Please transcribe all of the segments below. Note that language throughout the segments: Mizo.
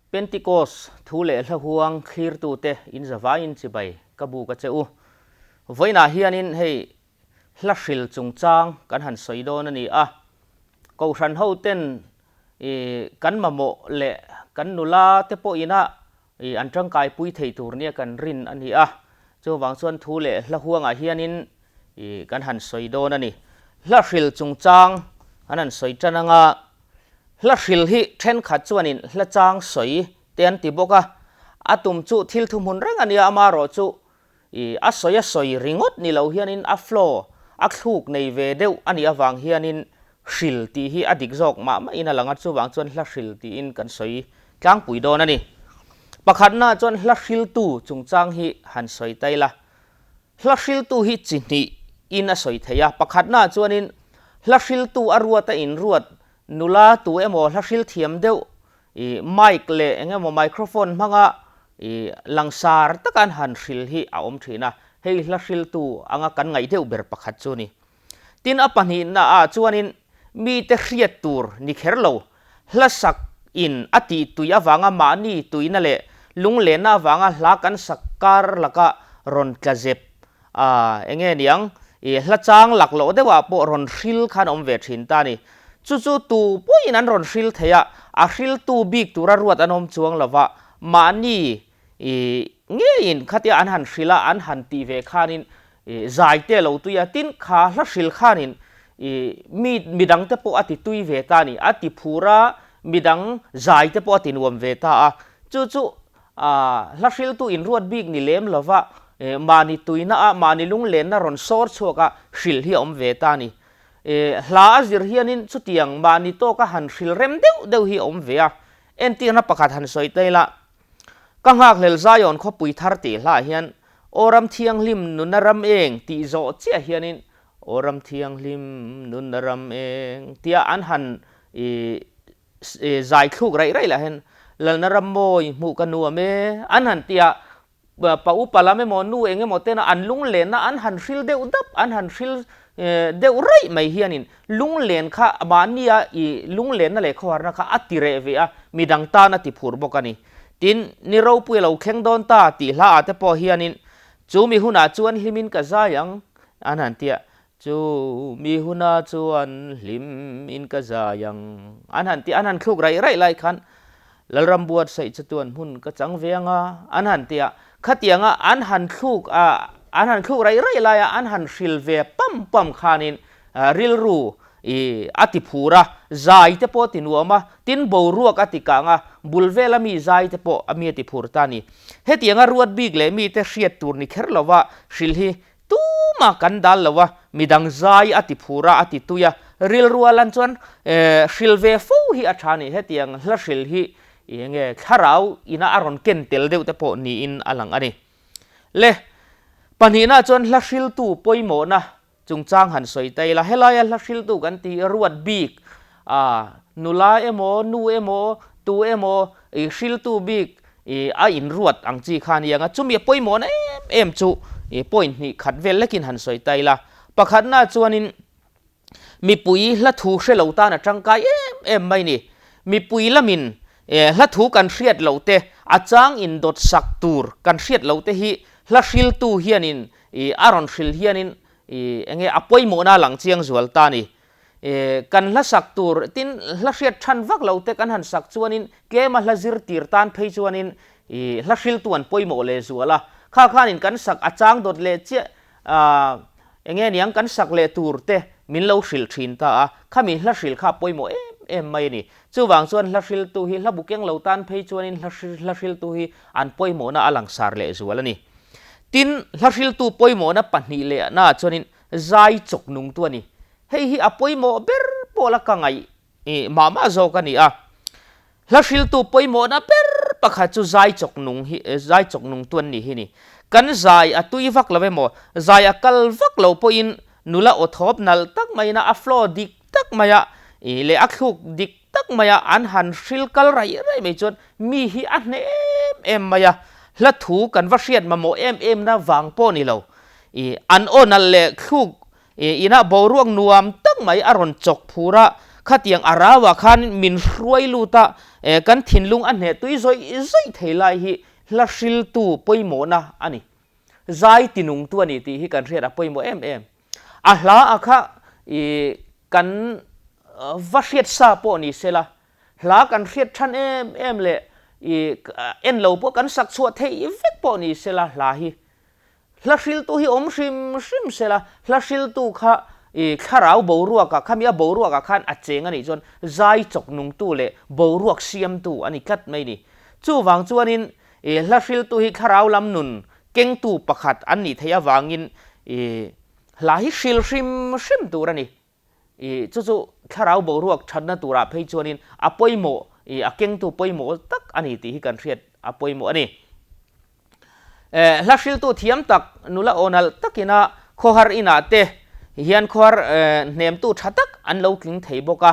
Pentikos thu leh hla huang thlirtute in zavaiin chibai ka buk a che u. Vawiinah hianin hei hla hril chungchang kan han sawi dawn a ni a. Kohhran hoten kan mamawh leh kan nula te pawhina an tangkaipui thei tur nia kan rin a ni a. Chuvang chuan thu leh hla huangah hianin kan han sawi dawn a ni. Hla hril chungchang an han sawi tan anga Hla hril hi thenkhat chuanin hla chang sawi te an ti bawk a, a tum chu thil thuhmun reng a nia, amaherawh chu i a sawi a sawi ringawt ni lo hianin a flow, a thluk nei ve deuh a nih avang hianin hril tih hi a dik zawk mah mahin a lang a, chuvang chuan hla hril tiin kan sawi tlangpui dawn a ni. Pakhatnaah chuan hla hriltu chungchang hi han sawi ta ila, Hla hriltu hi chi hnih in a sawi thei a, pakhatnaah chuanin hla hriltu a ruat a inruat nula tu emaw hla hril thiam deuh ih mic leh eng emaw microphone hmanga ih langsar taka an han hril hi a awm thin a, hei hla hriltu anga kan ngaih deuh ber pakhat chu a ni. Tin a pahnihna ah chuanin mite hriat tur ni kher lo, hla sak in a tih tui avanga mahni tuina leh lunglenna avanga hla kan sak kar laka rawn tla zep a enge niang i hla chang lak loh deuh ah pawh rawn hril khan awm ve thin ta a ni. Chu chu tu pawhin an rawn hril thei a, a hriltu bik tura ruat an awm chuang lova mahni i ngeiin khatia an han hrilh a, an han tih ve khanin i zai te a lo tui a, tin kha hla hril khanin i mi midang te pawh a ti tui ve ta a ni, a ti phur a, midang zai te pawh a ti nuam ve ta a, chu chu ah hla hriltu inruat bik ni lem lova mahni tuina a, mahni lunglenna rawn sawr chhuak a hrilh hi a awm ve ta a ni. I hla a zir hianin chutiang mahni tawka han hril rem deuh deuh hi a awm ve a, entirna pakhat han sawi ta ila, Ka nghakhlel Zion khawpui thar tih hlaah hian Aw ram thianghlim nunna ram eng tih zawh chiah hianin Aw ram thianghlim nunna ram eng tia an han i zai thluk raih raih lah hian Lalna ram mawi hmuh ka nuam e an han tia pa upa lam emaw nu eng emaw tena an lunglenna an han hril deuh dap an han hril deuh raih mai hianin Lunglen kha mahnia i lunglenna leh khawharna kha a ti reh ve a, midang tan a ti phur bawk a ni. Tin, ni ropui a lo thleng dawn ta tih hla ah te pawh hianin, Chu mi hunah chuan hlimin ka zai ang, an han ti a, Chu mi hunah chuan hlimin ka zai ang, an han ti a, an han thluk raih raih lai khan, Lalram buatsaih chatuan hmun ka chang ve ang a, an han ti a, khatianga an han thluk a, an han thluk raih raih laia an han hril ve pam pam khanin rilru i a ti phur a, zai te pawh a ti nuam a, tin boruak a ti kang a, bul vela mi zai te pawh a mi a ti phur ta a ni. Hetianga ruat bik leh mite hriat tur ni kher lova hrilh hi Tumah kan dal lo a, midang zai a ti phur a, a ti tui a, rilru a lan chuan hril ve fo hi a tha a ni. Hetiang hla hril hi eng nge thlarau ina a rawn ken tel deuh te pawh niin a lang a ni. Le, pahnihna chuan hla hriltu pawimawhna chungchang han sawi ta ila, helaia hla hriltu kan tih ruat bik a, nula emaw, nu emaw, tu emaw i hriltu bik i a inruat ang chi kha a ni ang a, chumi a pawimawhna em em chu i point hnih khat vel lekin han sawi ta ila, pakhatna chuanin mipui hla thu hre lo tan a tangkai em em mai ni, mipui lamin hla thu kan hriat loh te, a chang indawt sak tur kan hriat loh te hi hla hriltu hianin i a rawn hril hianin i enge a pawimawhna a lang chiang zual ta a ni. Kan hla sak tur tin hla hriat than vak lo te kan han sak chuanin tlema hla zir tir tan phei chuanin ih hla hriltu an pawimawh leh zual a, kha khanin kan sak a chang dawt leh chiah ah enge niang kan sak leh tur te min lo hrilh thin ta a, khami hla hrilh kha a pawimawh em em mai a ni. Chuvang chuan hla hriltu hi hla bu keng lo tan phei chuanin hla hla hriltu hi an pawimawhna a langsar leh zual a ni. Tin, hla hriltu pawimawhna pahnih leh naah chuanin Zai chawk nungtu a ni. Hei hi a pawimawh ber pawh la ka ngaih ih mah mah zawk a ni a. Hla hriltu pawimawhna ber pakhat chu zai chawk nung hi zai chawk nungtu an nih hi ni. Kan zai a tui vak lo emaw, zai a kal vak lo pawhin nula aw thawp nalh tak maiin a flow dik tak maia ih leh a thluk dik tak maia an han hril kal raih raih mai chuan mi hi a hneh em em mai a. Hla thu kan va hriat mamawh em em na vang pawh ni lo. I an aw nalh leh thluk i inah boruak nuam tak mai a rawn chawk phur a, Khatiang a rauah khan min hruai lut a, kan thinlung a hneh tui zawih zawih thei lai hi hla hriltu pawimawhna a ni. Zai tinungtu a ni tih hi kan hriat a pawimawh em em. A hla a kha i kan va hriat sa pawh ni se la, hla kan hriat than em em leh i en lo pawh kan sak chhuah theih vek pawh ni se la hla hi Hla hriltu hi awm hrim hrim se la, hla hriltu kha i thlarau boruakah khami a boruakah khan a cheng a nih chuan zai chawk nungtu leh boruak siamtu a ni tlat mai ni. Chuvang chuanin i hla hriltu hi thlarau lam nun kengtu pakhat an nih theih avangin i hla hi hril hrim hrim tur a ni. I chu chu thlarau boruak thatna turah phei chuanin a pawimawh, i a kengtu pawimawh tak a ni tih hi kan hriat a pawimawh a ni. Eh, hla hriltu thiam tak, nula aw nalh takina khawhar inah te hian khawhar hnemtu tha tak an lo tling thei bawk a.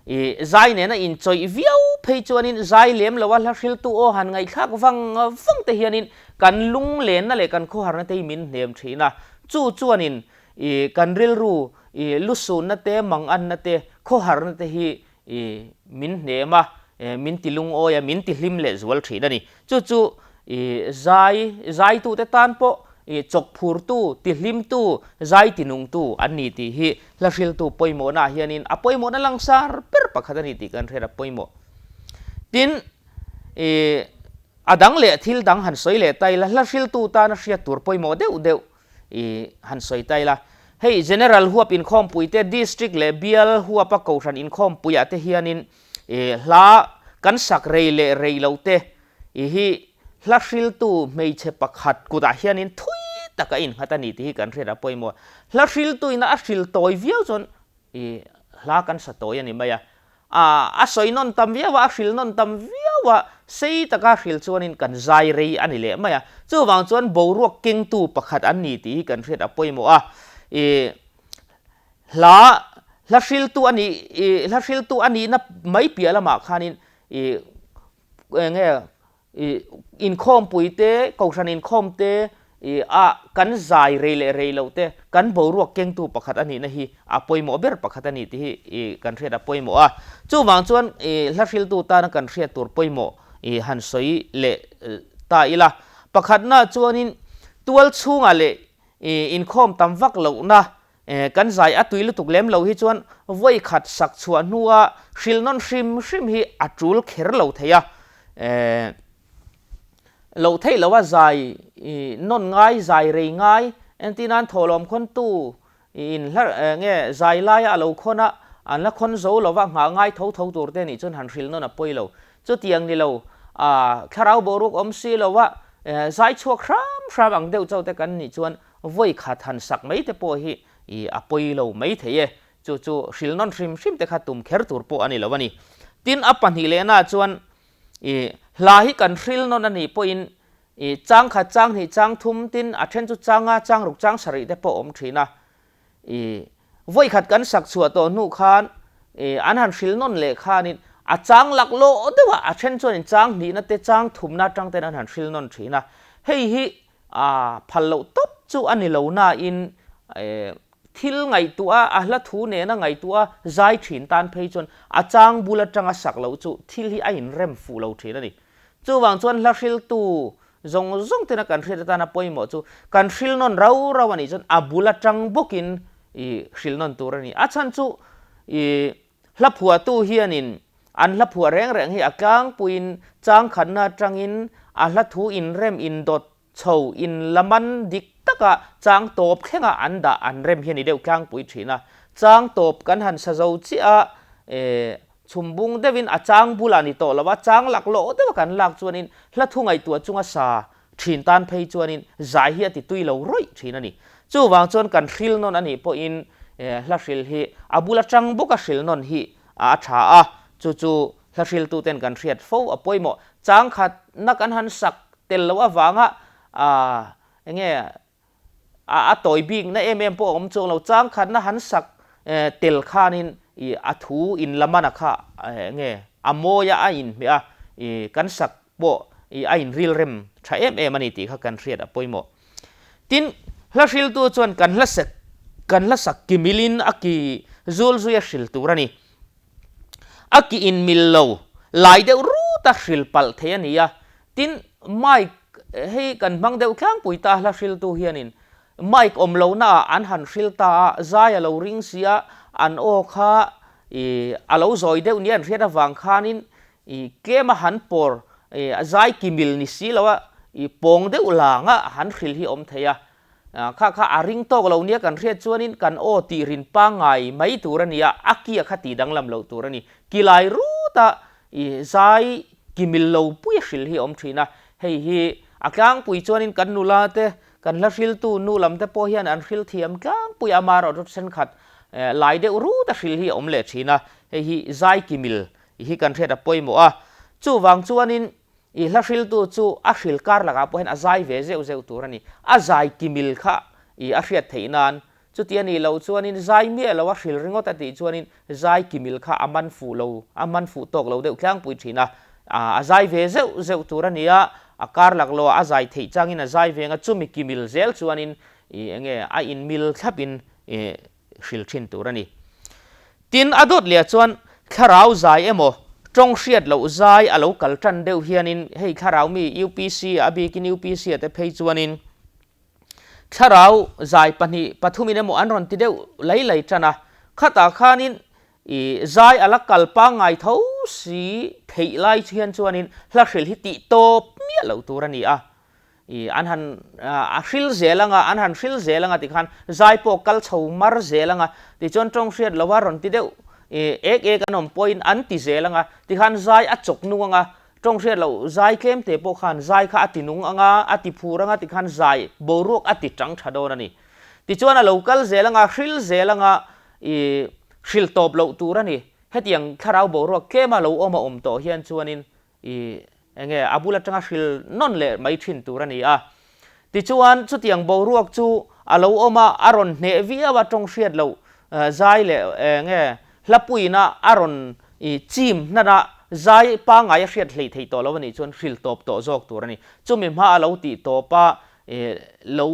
I zai nena inchawih viau phei chuanin zai lem loa hla hriltu aw han ngaihthlak vang vang te hianin kan lunglenna leh kan khawharna te hi min hnem thin a. Chu chuanin I kan rilru i lusunna te, manganna te, khawharna te hi i min hnem a, min ti lungawi a, min ti hlim leh zual thin a ni. Chu chu i zai, zaitute tan pawh i chawkphurtu, ti hlimtu, zai ti nungtu an ni tih hi hla hriltu pawimawhnaah hianin a pawimawhna langsar ber pakhat a ni tih kan hriat a pawimawh. Tin, i a dang leh thil dang han sawi leh ta ila, hla hriltu tana hriat tur pawimawh deuh deuh I han sawi ta ila, hei General huap inkhawmpui te, District leh Bial huapa Kohhran inkhawmpuiah te hianin i hla kan sak rei leh rei lo te i hi hla hriltu hmeichhe pakhat kutah hianin thui tak a innghat a ni tih hi kan hriat a pawimawh. Hla hriltuina a hril tawi viau chuan i hla kan sa tawi a ni mai a, A, a sawi nawn tam viau a, a hril nawn tam viau a, sei taka hril chuanin kan zai rei a ni leh mai a. Chuvang chuan boruak kengtu pakhat an ni tih hi kan hriat a pawimawh a. I hla, hla hriltu a nih, i hla hriltu a nihna mai piah lamah khanin i eng nge I inkhawmpui te, kohhran inkhawm te, i a kan zai rei leh rei loh te, kan boruak kengtu pakhat a nihna hi a pawimawh ber pakhat a ni tih hi i kan hriat a pawimawh a. Chuvang chuan i hla hriltu tana kan hriat tur pawimawh i han sawi leh ta ila. Pakhatna chuanin tual chhungah leh i inkhawm tam vak lohna Kan zai a tui lutuk lem lo hi chuan vawi khat sak chhuah hnua hrilh nawn hrim hrim hi a tul kher lo thei a. Loh theih loha zai nawn ngai, zai rei ngai, entir nan thawhlawm khawntu in hla nge zai laia a lo khawn a, an la khawn zo lova nghah ngai tho tho tur te nih chuan han hrilh nawn a pawi lo. Chutiang ni lo, thlarau boruak awm si lova zai chhuak hram hram ang deuh chauh te kan nih chuan Vawi khat han sak mai te pawh hi i a pawi lo mai thei e, chu chu hril nawn hrim hrim te kha tum kher tur pawh a ni lo a ni. Tin, a pahnih lehna chuan i hla hi kan hril nawn a nih pawhin i chang khat, chang hnih, chang thum, tin a then chu changa, chang ruk, chang sarih te pawh a awm thin a. I vawi khat kan sak chhuah tawh hnu khan i an han hril nawn leh khanin a chang laklawh deuh a, a then chuanin chang hnihna te, chang thumna atang ten an han hril nawn thin a. Hei hi A phal loh tawp chu a ni lo nain thil ngaihtuah a, a hla thu nena ngaihtuah a zai thin tan phei chuan a chang bul atanga sak loh chu thil hi a inrem fuh lo thin a ni. Chuvang chuan hla hriltu zawng zawng tena kan hriat atana pawimawh chu kan hril nawn rau rau a nih chuan a bul atang bawkin i hril nawn tur a ni. A chhan chu i hla phuahtu hianin an hla phuah reng reng hi a tlangpuiin changkhatna atangin a hla thu inrem indawt chho inlaman dik taka chang tawp thlenga an dah an rem hi a ni deuh tlangpui thin a. Chang tawp kan han sa zo chiah a, eh, chhumbung deuhin a chang bulah ni tawh lo a, chang laklawh deuha kan lak chuanin hla thu ngaihtuah chunga sa thin tan phei chuanin zai hi a ti tui lo rawih thin a ni. Chuvang chuan kan hril nawn a nih pawhin hla hril hi a bula tang bawka hril nawn hi a tha a, chu chu hla hriltuten kan hriat fo a pawimawh. Chang khatna kan han sak tel loh avanga enge A tawi bikna em em pawh a awm chuang lo. Chang khatna han sak tel khanin i a thu in lamana kha nge a mawi a, a inhmeh a, i kan sak pawh i a inrilrem tha em em a ni tih kha kan hriat a pawimawh. Tin, hla hriltu chuan kan hla sak kan hla sak ki milin a ki zul zui a hril tur a ni. A ki inmil lo lai deuh rut a hril palh thei a ni a. Tin, mic hei kan hmang deuh tlangpui ta hla hriltu hianin mic awm lohnaah an han hril ta a, zai a lo ring si a, an aw kha ih a lo zawi deuh nia an hriat avang khanin ih tlem a han pawr ih a zai ki mil ni si lo a, ih pawng deuh langa han hril hi a awm thei a. Kha kha a ring tawk lo nia kan hriat chuanin kan aw tih rin pangngai mai tur a ni a, a kia kha tih danglam loh tur a ni. Kilai ruta i zai ki mil lo pui a hril hi a awm thin a, hei hi a tlangpui chuanin kan nula te, kan hla hriltu nu lam te pawh hian an hril thiam tlangpui a, amaherawhchu thenkhat lai deuh ruta hril hi a awm leh thin a, hei hi zai ki mil hi kan hriat a pawimawh a, chuvang chuanin I hla hriltu chu a hril kar lakah pawh hian a zai ve zeuh zeuh tur a ni. A zai kimil kha i a hriat theih nan. Chuti a nih loh chuanin zai miah lo a hril ringawt a tih chuanin zai kimil kha a man fuh lo, a man fuh tawk lo deuh tlangpui thin a. A zai ve zeuh zeuh tur a ni a, a kar lak lo a zai theih changin a zai veng a, chumi kimil zel chuanin i enge a inmil thlapin i hril thin tur a ni. Tin, a dawt leh chuan thlarau zai emaw tawng hriat loh zai a lo kal tan deuh hianin hei thlarau mi UPC a bikin UPC a te phei chuanin thlarau zai pahnih pathumin emaw an rawn ti deuh lai lai tan a, khatah khanin i zai a la kal pangngai tho si theih lai hian chuanin hla hril hi tih tawp miah loh tur a ni a. I an han a hril zel anga, an han hril zel anga tikhan zai pawh kal chho mar zel anga, tichuan tawng hriat lova rawn ti deuh i ek ek an awm pawhin an ti zel anga, tikhan zai a chawk nung anga, tawng hriat loh zai tlem te pawh khan zai kha a ti nung anga, a ti phur anga tikhan zai boruak a ti tang tha dawn a ni. Tichuan a lo kal zel anga, hril zel anga i hril tawp loh tur a ni. Hetiang thlarau boruak tlema lo awm a awm tawh hian chuanin I enge a bul atanga hril nawn leh mai thin tur a ni a. Tichuan chutiang boruak chu a lo awm a, a rawn hneh viau a, tawng hriat loh zai leh enge hlapuina a rawn i chim hnan a, zai pangngai a hriat hleih theih tawh lo a nih chuan hril tawp tawh zawk tur a ni. Chumi hma a lo tih tawp a, lo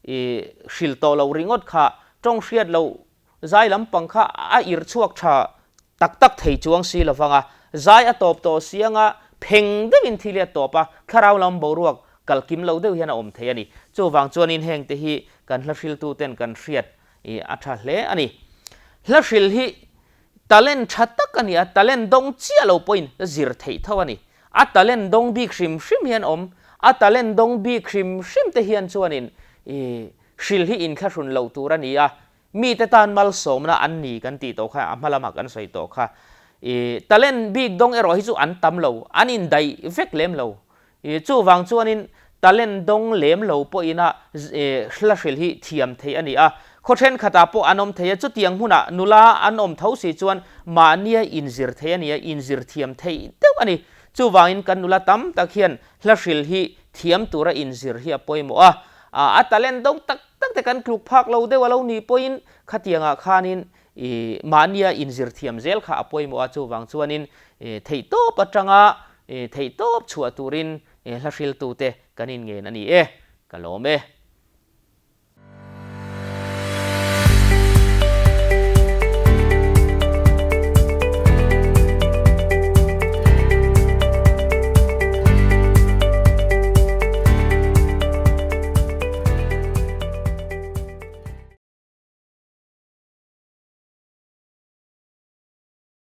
i hril tawh loh ringawt kha tawng hriat loh Zai lampang kha a irh chhuak tha tak tak thei chuang si lo vang a, zai a tawp tawh si anga pheng deuhin thil hi a tawp a, thlarau lam boruak kal kim lo deuh hian a awm thei a ni. Chuvang chuanin hengte hi kan hla hriltuten kan hriat i a tha hle a ni. Hla hril hi talent tha tak a ni a, talent dawng chiah lo pawhin zir theih tho a ni. A talent dawng bik hrim hrim hian awm, a talent dawng bik hrim hrim te hian chuanin i hril hi inthlahrun loh tur a ni a, Mite tan malsawmna an ni kan tih tawh kha, a hma lamah kan sawi tawh kha. I talent bik dawng erawh hi chu an tam lo, an indaih vek lem lo. I chuvang chuanin talent dawng lem lo pawhina hla hril hi thiam theih a ni a. Khaw thenkhatah pawh an awm thei a, chutiang hmunah nula an awm tho si chuan mahnia inzir theih a ni a, inzir thiam theih deuh a ni. Chuvangin kan nula tam tak hian hla hril hi thiam tura inzir hi a pawimawh a. A talent dawng tak tak te kan tluk phak lo deuh a lo nih pawhin khatiangah khanin i mahnia inzir thiam zel kha a pawimawh a, chuvang chuanin theihtawp atanga theihtawp chhuah turin hla hriltute kan inngen a ni e, ka lawm e.